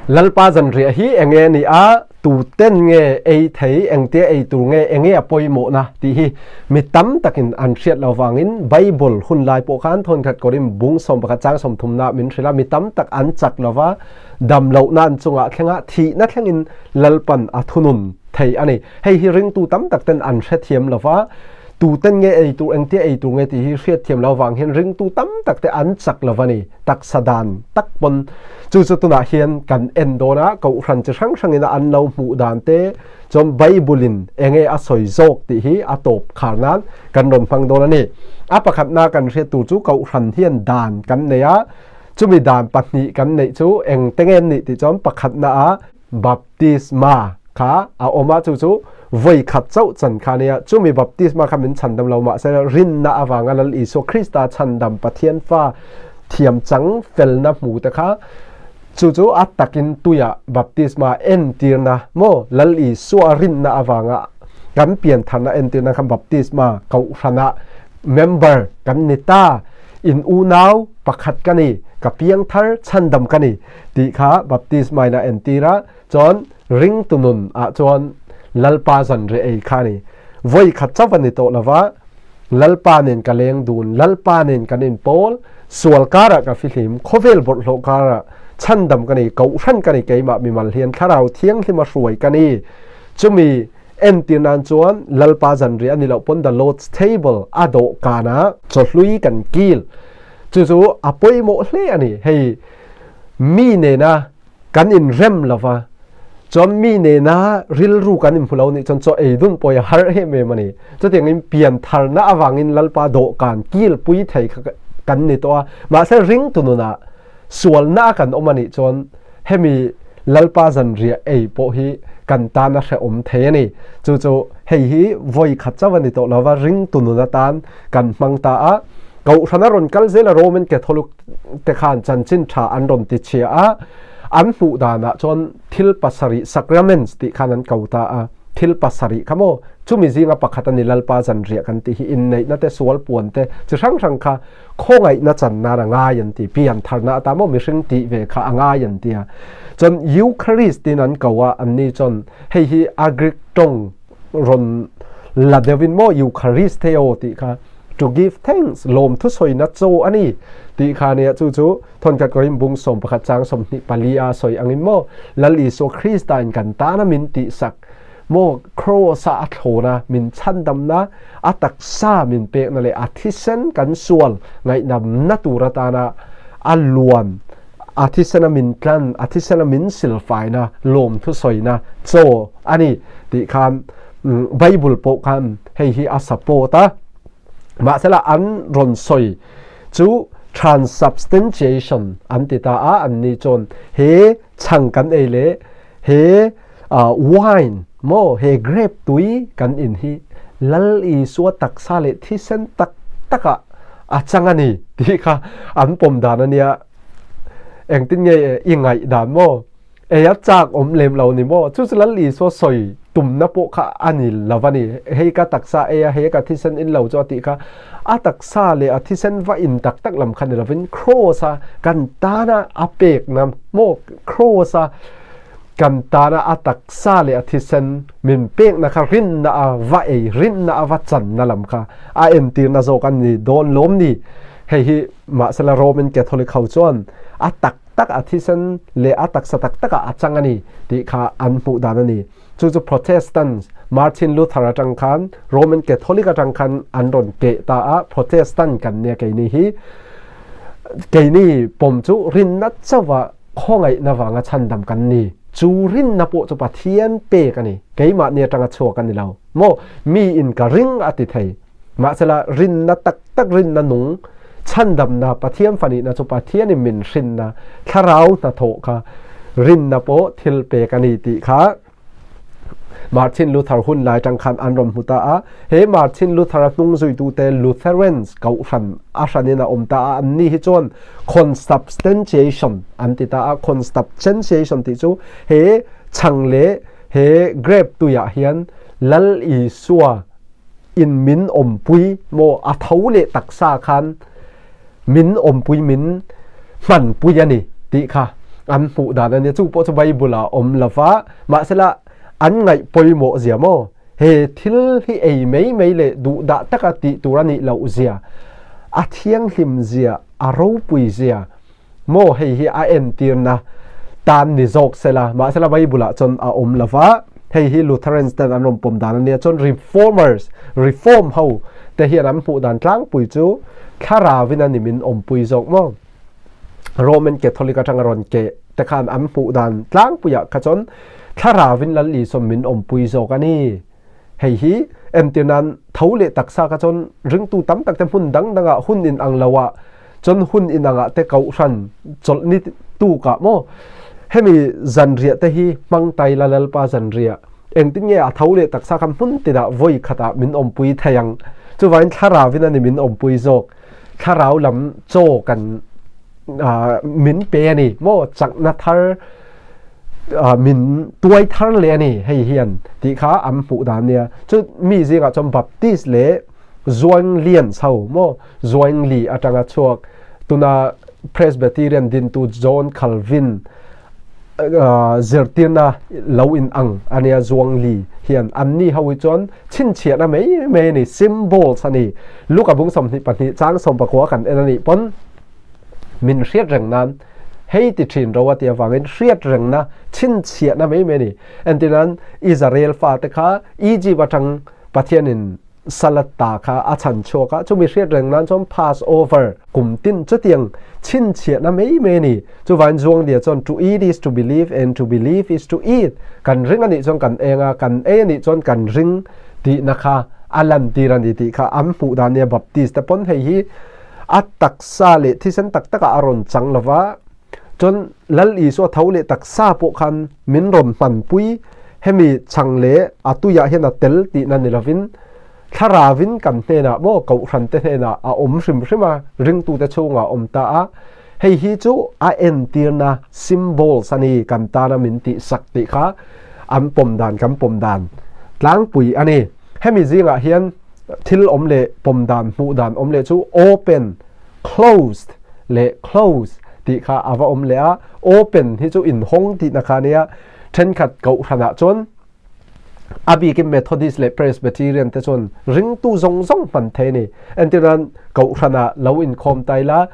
Lalpa zanriah hi enge ni a, tuten nge ei thei, engtia ei tur nge, enge a pawimawhna tih hi mi tam takin an hriat lo vangin Bible hun lai pawh khan thawnkhat kawrin bung 11 chang 30 ah min hrilh a, mi tam tak an chak lo va, dam lohna an chungah thlenga thihna thlengin Lalpan a thunun thei a ni. Hei hi ringtu tam tak ten an hrethiam lo va, tuten nge ei tur, engtia ei tur nge tih hi hriatthiam lo vang hian ringtu tam tak te an chak lo va ni. Taksa dan tak pawn chu chu tunah hian kan en dawn a, kohhran chi hrang hrangin a an lo hmuh dan te chuan Bible in enge a sawi zawk tih hi a tawp khar nan kan rawn hmang dawn a ni. A pakhatna kan hriat tur chu kohhran hian dan kan nei a, chumi dan pahnih kan neih chu eng te nge an nih tih chuan pakhatna ah baptisma kha a awm a, chu chu vawi khat chauh chan kha a nia. Chumi baptisma kha min chhandam lo mahse rinna avanga Lal Isua Krista chhandam Pathian fa thiam chang felna hmu te kha chu chu a takin tuia baptisma entirna maw Lal Isua rinna avanga kan pian tharna entirna kha baptisma kohhrana member kan ni ta in unau pakhat ka ni ka piang thar chhandam ka ni tih kha baptisma in a entir a, chuan ringtu nun ah chuan Lalpa zan reh ei kha a ni. Vawi khat chauh a ni tawh lova, Lalpa nen ka leng dun, Lalpa nen kan inpawl, sual karah ka fihlim, khawvel bawlhhlawh karah chhandam ka ni, kohhran ka ni keimah mimal hian thlarau thianghlim a hruai ka ni. Chumi entir nan chuan Lalpa zan reh a ni loh pawn the Lord's table a dawhkanah chawhlui kan kil. Chu chu a pawimawh hle a ni. Hei mi nena kan inrem lova, chuan mi nena rilru kan inhmu lo nih chuan chaw ei dun pawh a har em em a ni. Chutiangin pian tharna avangin Lalpa dawhkan kilpui thei kha kan ni tawh a, mahse ringtu nunah sualna a kan awm a nih chuan hemi Lalpa zanriah ei pawh hi kan tan a hrehawm thei a ni. Chu chu hei hi vawi khat chauh a ni tawh lova, ringtu nun atan kan hmang ta a. Kohhran a rawn kal zel a, Roman Catholic te khan chanchin tha an rawn ti chhia a, an hmuh danah chuan thil pasarih sacraments tih khan an ko ta a, thil pasarih kha maw chumi zinga pakhat a ni Lalpa zanriah kan tih hi inneihna te sual puan te chi hrang hrang kha khawngaihna chan nan a ngai an ti, pian tharna atan maw mihring tih ve kha a ngai an ti a, chuan Eucharist tiin an ko a, anni chuan hei hi a Greek tawng rawn la deuhin maw Eucharisteo tih kha to give thanks lawmthu sawina chaw a ni tih kha nia chu chu thawnkhat Korin bung 11 chang 24 a sawi angin maw Lal Isua Krista in kan tana min tihsak maw cross a a thlawna min chhandamna a taksa min pekna leh a thisen kan sual ngaihnamna tur atana a luan a thisena min tlan a thisena min silfaina lawmthu sawina chaw a ni tih khan Bible pawh khan hei hi a support a mahsela an rawn sawi chu transubstantiation an ti ta a an ni chuan he chhang kan ei leh he wine maw he grape tui kan in hi Lal Isua taksa leh thisen tak takah a chang a ni tih kha an pawm dan a nia engtin nge i ngaih dan maw Ei a chak awm lem lo ni maw? Chu chu Lal Isua sawi tumna pawh kha a ni lo a ni. Hei ka taksa ei a, hei ka thisen in lo chu a tih kha a taksa leh a thisen va in tak tak lam kha ni lovin Kraws a kan tana a pekna maw Kraws a kan tana a taksa leh a thisen min pekna kha rinna a va ei rinna a va channa lam kha a entirna zawk a ni dawn lawm ni. Hei hi mahsela Roman Catholic ho chuan a tak tak a thisen leh a taksa tak takah a chang a ni tih kha an hmuh dan a ni. Chu chu Protestants, Martin Luther atang khan Roman Catholic atang khan an rawn keh ta a, Protestant kan nia keini hi. Keini pawm chu rinna chauha khawngaihna vanga chhandam kan ni. Chu rinna pawh chu Pathian pek a ni. Keimahni atanga chhuak a ni lo. Maw mi in ka ring a ti thei. Mahsela rinna tak tak rinna nung chhandamna Pathian fanihna chu Pathianin min hrinna thlarau hnathawh kha rinna pawh thil pek a ni tih kha Martin Luther hun lai tang khan an rawn hmu ta a. He Martin Luther a hnung zuitute Lutherans kohhran a hranin a awm ta a. Anni hi chuan consubstantiation an ti ta a. Consubstantiation tih chu he chhang leh he grape tuiah hian Lal Isua in min awmpui maw a tho leh taksa khan min awmpui min hmanpui a ni tih kha an hmuh dan a nia. Chu pawh chu Bible ah awm lo va, mahsela an ngaih pawimawh zia maw? He thil hi ei mai mai leh duhdah taka tih tur a nih loh zia, a thianghlim zia, a ropui zia maw hei hi a entirna tan ni zawk sela, mahsela Bible ah chuan a awm lo va, hei hi Lutherans ten an rawn pawm dan a nia, chuan Reformers, Reform ho te hian an hmuh dan tlangpui chu thlarauin a ni min awmpui zawk maw? Roman Catholic atanga rawn keh te khan an hmuh dan tlangpuiah kha chuan thlarauin Lal Isua min awmpui zawk a ni. Hei hi entir nan tho leh taksa kha chuan ringtu tam tak te hmun dang dangah hun in ang loah chuan hun in angah te kohhran chawlhni tukah maw hemi zanriah te hi hmang tai la Lalpa zanriah engtin nge a tho leh taksa kha hmun tinah vawi khatah min awmpui thei ang. Chuvangin thlarauin a ni min awmpui zawk. Thlarau lam chaw kan min pe a ni maw chakna thar min tuai thar leh a ni hei hian tih kha an hmuh dan nia chu mi zingah chuan Baptist leh Zwinglian chho maw Zwingli atanga chhuak tuna Presbyterian dintu John Calvin zirtirna lo in ang a nia Zwingli hian anni ho hi chuan chhinchhiahna mai mai a ni symbols a ni Luka bung 22 chang 19 kan en a nih pawn min hriat reng nan hei ti thin ro a ti avangin hriat rengna chhinchhiahna mai mai a ni entirnan Israel fate kha Egypt atang Pathianin Salat ta kha a chhan chhuak a, chumi hriat reng nan chuan Passover kum tin chutiang chhinchhiahna mai mai a ni. Chuvain Zuangdia chuan to eat is to believe and to believe is to eat, kan ring a nih chuan kan eng a, kan ei a nih chuan kan ring tihna kha a lantir a ni tih kha an hmuh dan nia Baptist te pawn hei hi a taksa leh thisen tak takah a rawn chang lova, Chuan Lal Isua tho leh taksa pawh khan min rawn hmanpui, hemi chhang leh a tuiah hian a tel tihna ni lovin thlaravin kan hnenah maw kohhrante hnenah a awm hrim hrim a, ringtute chhungah a awm ta a, hei hi chu a entirna, symbols, a ni kan tana min tihsak tih kha an pawm dan kan pawm dan tlangpui a ni. Hemi zingah hian thil awm leh pawm dan hmuh dan awm leh chu open, closed leh close tih kha a va awm leh a, open hi chu inhawng tihna kha a nia, thenkhat kohhranah chuan a bikin Methodist leh Presbyterian te chuan ringtu zawng zawng hman thei a ni. Entirnan kohhranah lo inkhawm ta ila,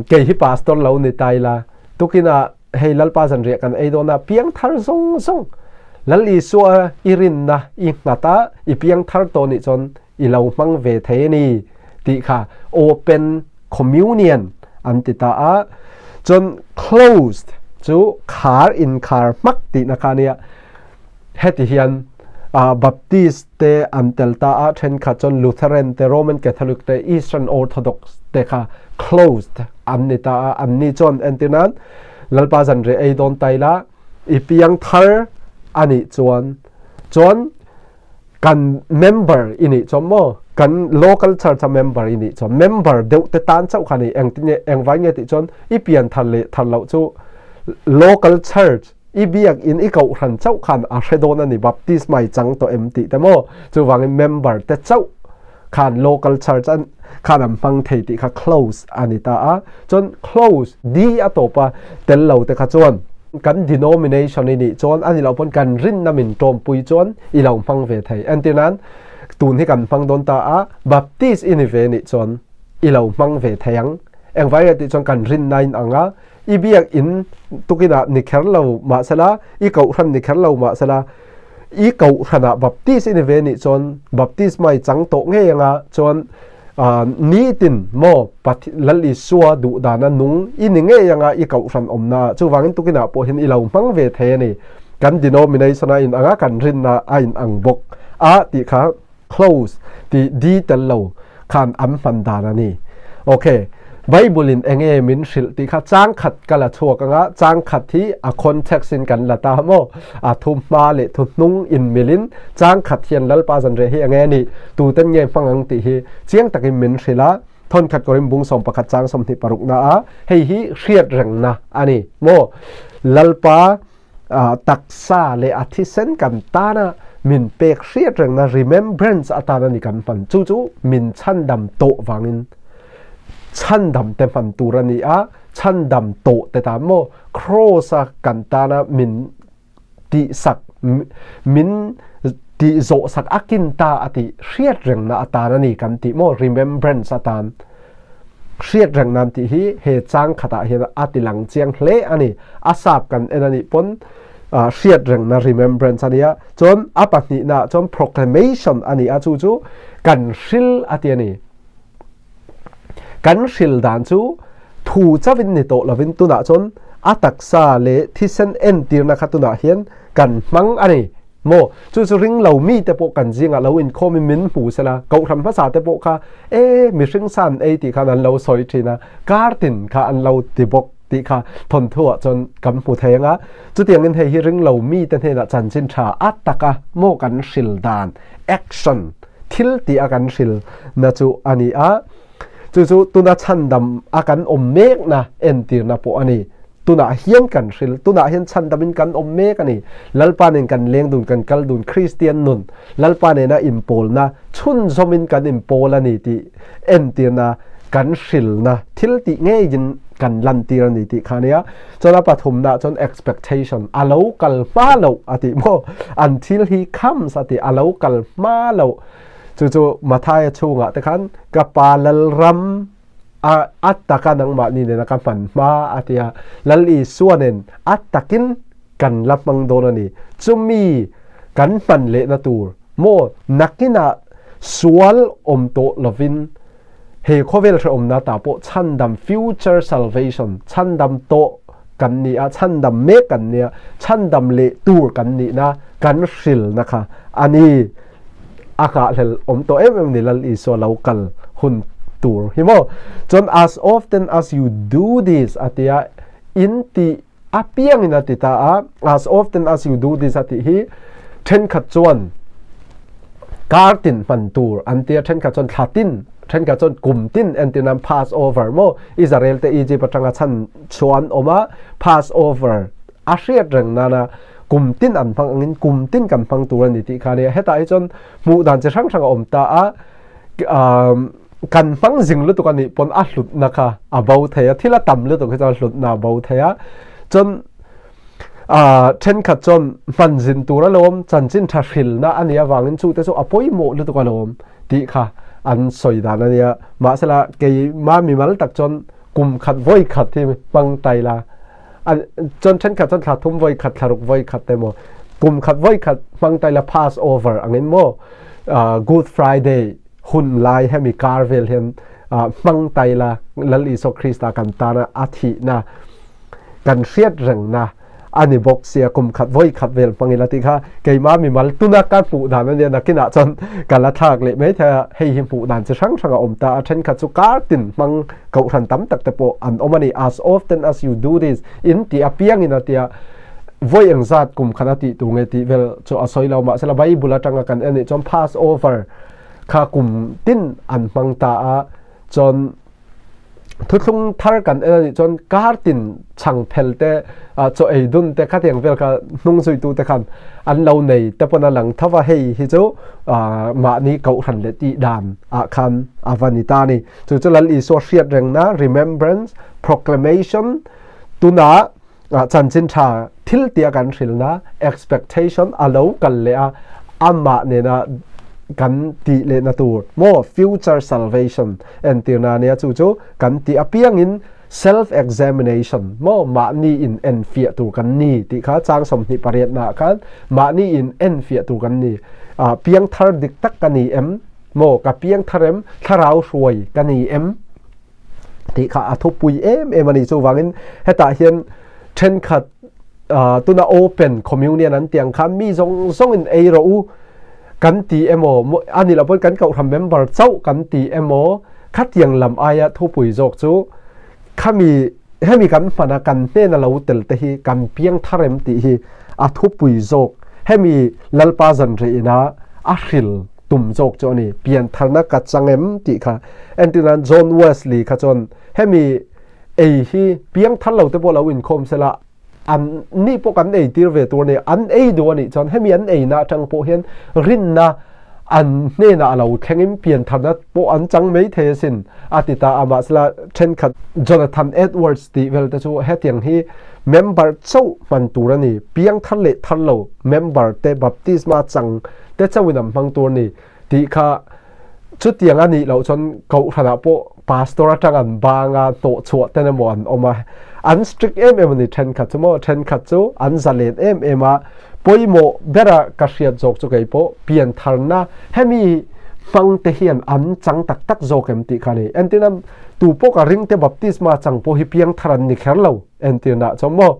kei hi pastor lo ni ta ila, tukinah hei Lalpa zanriah kan ei dawn a, piangthar zawng zawng Lal Isua i rinna i nghat a, i piangthar tawh nih chuan i lo hmang ve thei a ni tih kha open communion an ti ta a, chuan closed chu khar inkhar hmak tihna kha a nia, heti hian Baptist te an tel ta a, thenkhat chuan Lutheran te, Roman Catholic te, Eastern Orthodox te kha closed an ni ta a, an ni chuan entir nan Lalpa zanriah ei dawn ta ila i piang thar a nih chuan chuan kan member i nih chuan maw kan local church a member i nih chuan member deuh te tan chauh kha ni engtin nge engvai nge tih chuan i pian thar leh thar loh chu local church i biak in i kohhran chauh khan a hre dawn a ni baptist mai chang tawh em tih te maw chuvangin member te chauh khan local church an khan an hmang thei tih kha close a ni ta a chuan close di a tawp a tel lo te kha chuan kan denomination i nih chuan a ni loh pawn kan rinna min tawmpui chuan i lo hmang ve thei entir nan tun hi kan hmang dawn ta a Baptist i ni ve nih chuan i lo hmang ve thei ang engvai nge tih chuan kan rinna in ang a i biak in tukinah ni kher lo mahsela i kohhran ni kher lo mahsela i kohhranah Baptist i ni ve nih chuan Baptist mai chang tawh ngei anga chuan nitin maw Lal Isua duh dana nung i ni ngei anga i kohhran awmna chuvangin tukinah pawh hian i lo hmang ve thei a ni kan denomination a in anga kan rinna a in ang bawk a tih kha close tih di tel lo khan an hman dan a ni. Ok, Bible in enge min hrilh tih kha chang khat ka la chhuak anga chang khat hi a context in kan la ta maw a thu hma leh thu hnung in milin chang khat hian Lalpa zanriah hi enge ni tuten nge hmang ang tih hi chiang takin min hrilh a thawnkhat Korin bung 11 chang 26 na a hei hi hriat rengna a ni maw Lalpa taksa leh a thisen kan tana min pek hriat rengna remembrance atana ni kan hman chu chu min chhandam tawh vangin chhandam te hman tur a ni a. Chhandam tawh te tan maw Kraws a kan tana min tihsak min tih zawhsak a kin ta a tih hriat rengna atan a ni kan tih maw remembrance atan hriat reng nan tih hi he chang khatah hian a ti lang chiang hle a ni. A sap kan en a nih pawn hriat rengna remembrance a ni a, chuan a pahnihna ah chuan proclamation a ni a, chu chu kan hril a ti a ni. Kan hril dan chu thu chauhin ni tawh lovin tunah chuan a taksa leh thisen entirna kha tunah hian kan hmang a ni maw? Chu chu ring lo mite pawh kan zingah lo inkhawmin min hmu sela, kohhran hmasa te pawh kha e mihring sa an ei tih khan an lo sawi thin a, kar tin kha an lo ti bawk tih kha thawnthuah chuan kan hmu thei ang a. Chutiangin hei hi ring lo mite hnenah chanchin tha a taka maw kan hril dan, action, thil tih a kan hril na chu a ni a, chu chu tuna chhandam a kan awm mek na entirna pawh a ni. Tunah hian kan hril, tunah hian chhandamin kan awm mek a ni. Lalpa nen kan leng dun, kan kal dun, Kristian nun, Lalpa nena inpawlna, chhunzawmin kan inpawl a ni tih entirna kan hrilna thil tih ngeiin kan lantir a ni tih kha a nia. Chuan a pathumna chuan expectation, a lo kal hma loh a tih maw? Until he comes a tih, a lo kal hma loh. Chu chu Mathaia chhungah te khan ka pa Lalram a a taka nangmahni nena ka hman hma a ti a, Lal Isua nen a takin kan la hmang dawn a ni. Chumi kan hman lehna tur maw nakinah sual awm tawh lovin He khawvel hrehawmna ta pawh chhandam, future salvation, chhandam tawh kan ni a, chhandam mek kan ni a, chhandam leh tur kan nihna kan hrilna kha a ni. A nghahhlel awm tawh em em ni Lal Isua lo kal hun tur hi maw. Chuan as often as you do this a tia in tih Apiangin a ti ta a, as often as you do this a tih hi thenkhat chuan kar tin hman tur an tia, thenkhat chuan thla tin, thenkhat chuan kum tin entir nan Passover maw Israel te Egypt atanga chhan chhuah an awm a, Passover a hriat reng nana kum tin an hmang angin kum tin kan hmang tur a ni tih kha a nia. Hetah hi chuan hmuh dan chi hrang hrang a awm ta a, kan hmang zing lutuk a nih pawn a hlutna kha a bo thei a, thil a tam lutuk hi chuan hlutna a bo thei a, chuan thenkhat chuan hman zin tur a lawm, chanchin tha hrilna a nih avangin chu te chu a pawimawh lutuk a lawm tih kha an sawi dan a nia, mahsela keima mimal tak chuan kum khat vawi khat hi hmang tai la. Chuan thenkhat chuan thla thum vawi khat, thla ruk vawi khat te maw, kum khat vawi khat hmang ta ila pass over angin maw Good Friday hun lai hemi kar vel hian hmang ta ila Lal Isua Krista kan tana a thihna kan hriat rengna a ni bawk sia kum khat vawi khat vel hmang ila tih kha keimah mimal tuna ka hmuh dan a nia nakinah chuan ka la thlak leh mai thei a, hei hi hmuh dan chi hrang hrang a awm ta a, thenkhat chu kar tin hmang Kohhran tam tak te pawh an awm a ni. As often as you do this, in tih apiangin a tia, vawi engzat kum khat a tih tur nge tih vel chu a sawi lo. Mahsela Bible atanga kan en nih chuan Passover kha kum tin an hmang ta a, chuan thuthlung thar kan en a nih chuan kar tin chhang phel te, chaw ei dun te khatiang vel kha hnung zuitu te khan an lo nei te pawn a lang tho va, hei hi chu mahni kohhran leh tih dan ah khan a va ni ta a ni. Chu chu Lal Isua hriat rengna, remembrance, proclamation, tuna chanchin tha thil tia kan hrilna, expectation, a lo kal leh a, amah nena kan tih lehna tur maw, future salvation, entirna ania chu chu kan tih apiangin self examination maw mahni in enfiah tur kan ni tih kha chang 28 naah khan mahni in enfiah tur kan ni, piangthar dik tak ka ni em? Maw ka piang thar em, thlarau hruai ka ni em tih kha a thupui em em a ni. Chuvangin hetah hian thenkhat tuna open communion an tiang khan mi zawng zawngin ei rawh u kan ti emaw a ni loh pawn kan kohhran member chauh kan ti emaw khatiang lam aia thupui zawk chu khami Hemi kan hmana kan hnena lo tel te hi kan piang thar em tih hi a thupui zawk. Hemi Lalpa zanreh ina a hril tum zawk chu a ni. Pian tharna ka chang em tih kha. Entirnan John Wesley kha chuan hemi ei hi piang thar lo te pawh lo inkhawm sela an ni pawh kan ei tir ve tur a ni. An ei duh a nih chuan hemi an eina atang pawh hian rinna. An hnenah a lo thlengin piantharna pawh an chang mai thei asin, a ti ta a. Mahsela thenkhat Jonathan Edwards tih vel te chu hetiang hi member chauh hman tur a ni, piangthar leh thar lo member te baptisma chang te chauhin an hmang tur a ni tih kha chutiang a nih loh chuan kohhranah pawh pastor atang an bang a, hnawhchhuah ten emaw an awm a, an strict em em a ni thenkhat chu maw, thenkhat chu an zalen em em a. Pawimawh bera ka hriat zawk chu kei pawh piantharna hemi hmang te hian an chang tak tak zawk em tih kha a ni. Entirna tu pawh ka ring te baptisma chang pawh hi piangthar an ni kher lo entirna chuan maw.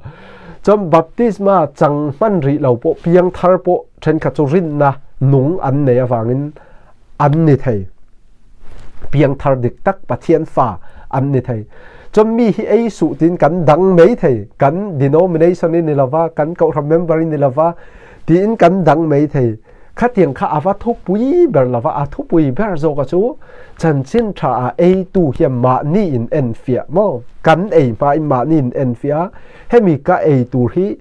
Chuan baptisma chang hman rih lo pawh piangthar pawh thenkhat chu rinna nung an nei avangin an ni thei. Piangthar dik tak Pathian fa an ni thei. Chuan mi hi ei suh tiin kan dang mai thei. Kan denomination i ni lova, kan kohhran member i ni lova tiin kan dang mai thei. Khatiang kha a va thupui ber lova, a thupui ber zawk a chu chanchin tha a eitu hian mahni in enfiah maw? Kan ei hma in mahni in enfiah a, hemi ka ei tur hi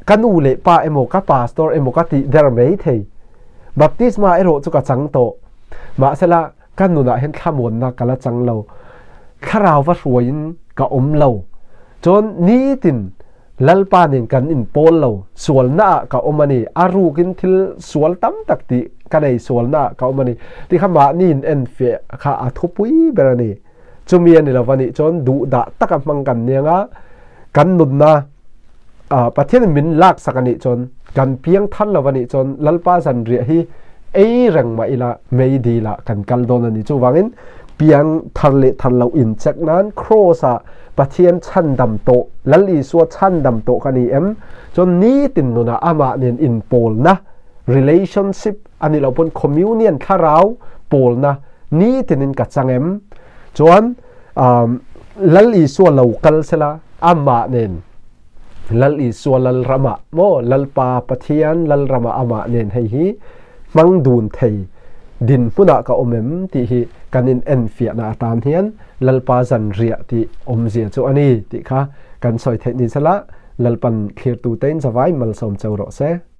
ka nu leh pa emaw ka pastor emaw ka tih der mai thei. Baptisma erawh chu ka chang tawh. Mahsela, ka nunah hian thlamuanna ka la chang lo. Thlarau va hruaiin ka awm lo. Chuan nitin Lalpa nen kan inpawl lo. Sualnaah ka awm a ni. A rukin thil sual tam tak tih ka nei sualnaah ka awm a ni. Tih kha mahni in enfiah kha a thupui ber a ni. Chumi a ni lo va nih chuan duhdah taka hmang kan nia nga kan nunna Pathianin min laksak a nih chuan kan piang thar lo a nih chuan Lalpa zanriah hi ei reng mah ila mei dilah kan kal dawn a ni. Chuvangin piang thar leh thar lo in check nan Kraws ah Pathian chhandam tawh Lal Isua chhandam tawh ka ni em? Chuan nitin nunah amah nen inpawlna relationship a nih loh pawn communion thlarau pawlna nitinin ka chang em? Chuan Lal Isua lo kal sela amah nen Lal Isua Lal ramah maw Lalpa Pathian Lal ramah amah nen hei hi hmang dun thei dinhmunah ka awm em tih hi kan in enfiahna atan hian Lalpa zanriah tih awmzia chu a ni tih kha kan sawi theih ni sela Lalpan thlirtute in zavai malsawm cheu rawh se.